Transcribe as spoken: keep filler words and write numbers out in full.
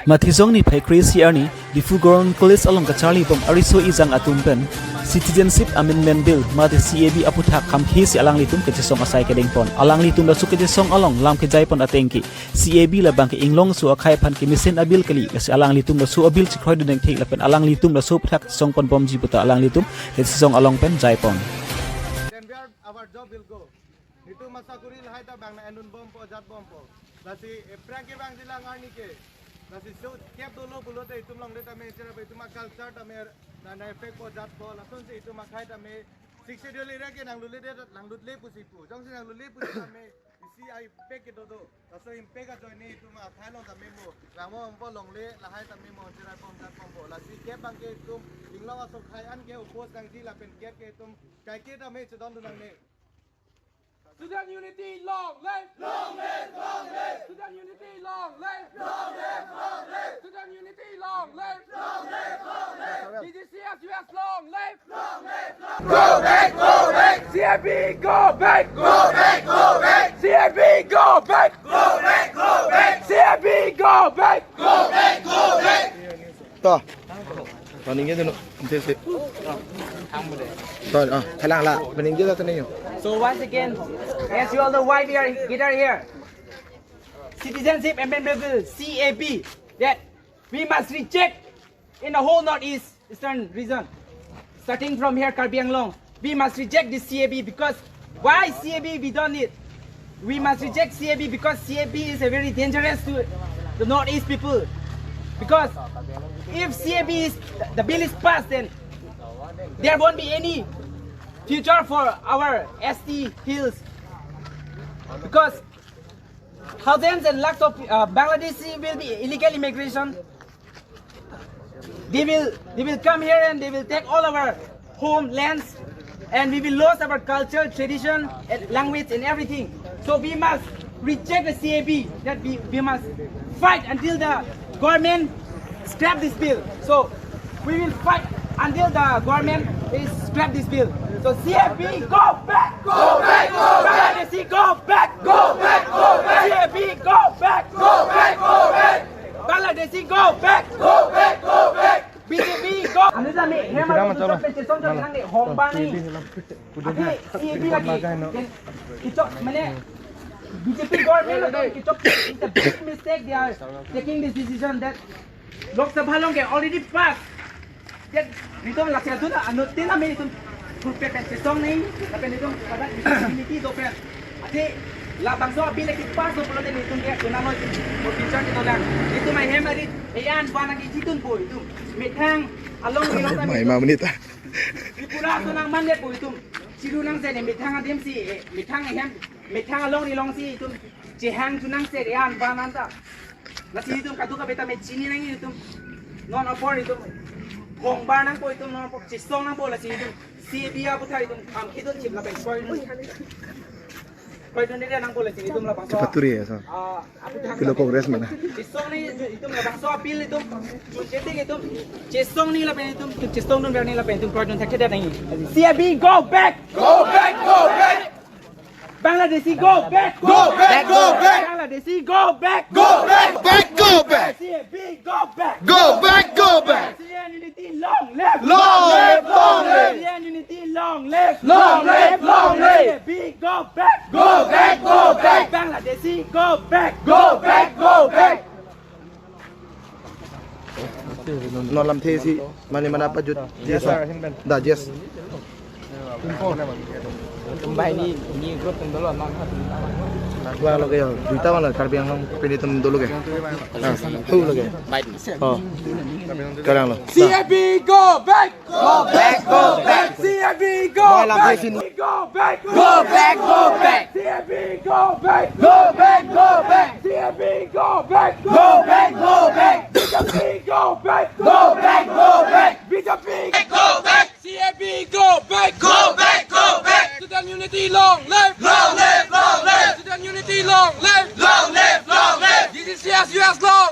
Matijong niphai kre-isi arni, Diphu Government College along kacharlibom ariso ejang atum pen Citizenship Amendment Bill mate C A B aputhak khamkhesi alanglitum kachesong asai kedengpon. Alanglitum laso kachesong along lam kejaipon atengke, C A B labangke inglong aso akhei aphan kemesen a-bill kali, lasi alanglitum laso a-bill chekroidun nangji lapen alanglitum laso aputhak chesongponbomji puta alanglitum kachesong along pen jaipon. Then where our job will go? Itum asakuri lahai ta bang na enun bompo, jat bompo. Lasi aphrang kevangjilang arni ke. Lasi so kep dolo pulote itum longle tame chera itum a-culture tame na na effect po jat po. Lasonsi itum akhei tame Sixth Schedule area ke nanglule de, nanglule pusi pu. Jongsi nanglule pusi tame isi a-effect ke dodo. Laso impact ajoine itum akhei along tame mo. Ramo ampo longle lahai tame mo chera bom jat bompo. Lasi kep bangke itum inglong aso akhei an ke oppose nangji lapen kep ke itum kaike tame chedondun nangne. Student unity, long live! Long live, long live! Student unity, long live! Long live, long live! Student unity, long live! Long live, long live! D G C S U S, long live! Long live, long live! Go back, go back! C A B, go back! Go back, go back! C A B, go back! Go back, go back! C A B, go back! Go back, go back! To. Paningje dulu. Ante se. To, ah, thalang la. Paningje la tene yo. So once again, as you all know why we are gathered here. Citizenship Amendment Bill, C A B, that we must reject in the whole Northeast Eastern region. Starting from here, Karbi Anglong, we must reject this C A B because why C A B we don't need? We must reject C A B because C A B is a very dangerous to the Northeast people. Because if C A B is, the bill is passed, then there won't be any future for our S T hills. Because thousands and lakhs of uh, Bangladeshi will be illegal immigration. They will, they will come here and they will take all our homelands, and we will lose our culture, tradition, and language and everything. So we must reject the C A B, that we, we must fight until the government scrap this bill. So we will fight until the government is scrap this bill. So C A B, go back! Go back, go back! Bangladeshi, go back! Go back, go back! C A B, go back! Go back, go back! Bangladeshi, go back! Go back, go back! B J P, go! Anu jami, hema tu tu pe chesong jami nang ni hong bang ni. Ati, C A B lagi. Kechok, mane, B J P government lagi kechok, it's a big mistake they are taking this decision that Lok Sabha along ke already passed. That itum lasi adun anut tin ami itum kurpe pen chesong ni, lapen itum pada unity do pen. Ati labangso a-bill ke pass do pulote itum ke tuna lo itum bichar ke dolang. Itum ahem ari, eyan wana ke jitun po itum. Methang along ni lo ta Mai ma menit ah. Tripura atum nangmandet po itum. Chiru nangse ne methang adim si, eh, methang ahem, methang along ni long si itum. Chehang chu nangse re an ba nanta. Lasi itum kadokave ta me chini nang itum. Non apor itum. Hong ba nangpo itum non apor chesong nangpo lasi itum. C A B aputhak itum kam kidon chip lapen koi. Koi don dia nangpo lasi itum labangso. Paturi ya, so. Ah, aputhak Pilo Congress mana? Chesong ni itum labangso a-bill itum. Chunche ting itum. Chesong ni lapen itum. Chesong don berni lapen itum koi don thakthedet nang. C A B, go back! Go back, go back! Bangladeshi, go back! Go back, go back! Bangladeshi, go back! Go back, back, go back! C A B, go back! Go back, go back! Student unity, long live! Long live, long live! Student unity, long live! Long live, long live! C A B, go back! Go back, go back! Bangladeshi, go back! Go back, go back! Non lamthe si mane mana pajut. Yes, sir. Da, yes. Tumbai ni, ni group tum dolo non. Dua lo ke yo, duita mana Karbi Anglong pini tum dolo ke. Ah, tu lo ke. Oh. Karang lo. C A B go back! Go back, go back! C A B go back! Go back, go back! Go back, go back! C A B go back! Go back, go back! C A B go back! Go back, go back! B J P go back! Go back, go back! B J P go back! C A B go back! Go back, go back! Student unity long live! Long live, long live! Student unity long live! Long live, long live! D C C S U S long